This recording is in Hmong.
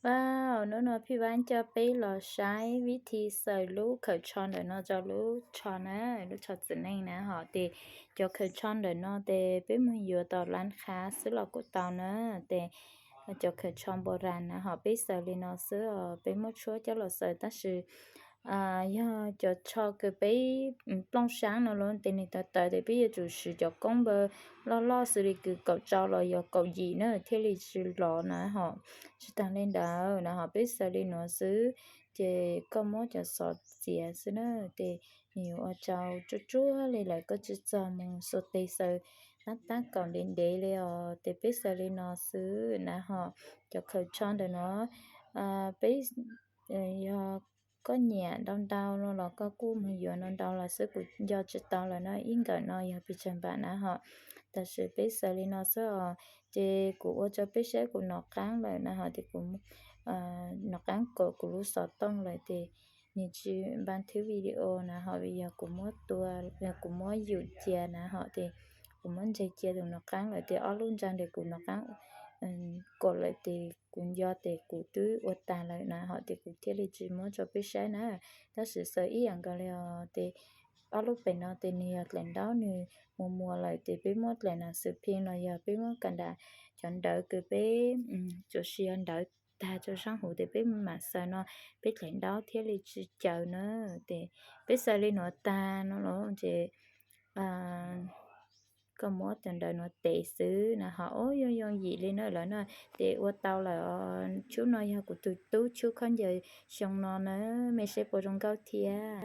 Wow, hnub no Phij Vab coj peb los saib vib thi xaws lub khaws tsho ntawm no rau lub tsho na, lub tsho txiv neej na hom. Ces cov khaws tsho ntawm no ces peb mus yuav tom lab qhab xwb los kuj tau na. Ces cov khaws tsho npau ras na hom, peb xaws li no xwb os, peb muab tshuab coj los xaws tab sis yog cov tsho kws peb plooj saab no los tes nws tawv tawv tes peb yuav tsum siv cov koob npawg loj loj xws li kws kaum rau los yog kaum yim na thiaj li tsis lov na hom. Tsis tas li ntawd na hom, peb xaws li nuav xwb ces koj muab cov xov txiav xwb na, tes nws yuav ua rau tsuag tsuag li lawm, koj tsis txog mus xuas tes xaws tab tab kaum ntev ntev li os. Tes peb xaws li no xwb na hom. Cov khaws tsho ntawm no peb yog koj nyiam ntau ntau no los koj kuj mus yuav ntau ntau los xwb, kuv nco tsis tau lawm no, ib nkawm no yog pes tsawg npam na hom. Tab sis peb xaws li no xwb os. Ces kuv ua rau peb saib kuv nov qaab lawm na hom, tes kuv nov qaab kom kuv lub xov tooj lawm tes nws tsis npaj thwb video na hom, vim yog kuv muab tua, kuv muab yum cia na hom, tes kuv muab ntseg cia tus nov qaab lawm tes ob lub ntsag ntawm kuv nov qaab kom lawm tes kuv nco tes kuv twb ua tag lawm na hom, tes kuv thiaj li tsis muab rau peb saib na. Tab sis xaws ib yam nkaus li os. Tes ob lub pem no tes nws yog dlaim ntaub, nws muag muag lawm tes peb muab dlaim nas xwm phij los yog peb muab kas nram cov ntawv kws peb tsuas siv ntawv tag rau saab huv tes peb mam xaws no, peb dlaim ntaub thiaj li tsis caws na. Tes peb xaws li nuav tag no los ces koj muab cov ntawv nuav tev xwb na hom. Ub, yoo yoo yim li na lawm na. Tes ua tau lawm os. Tshub no yog kuv tus tub tshub khaub ncaws xyoo no na, mej saib puas zoo nkauj thiab.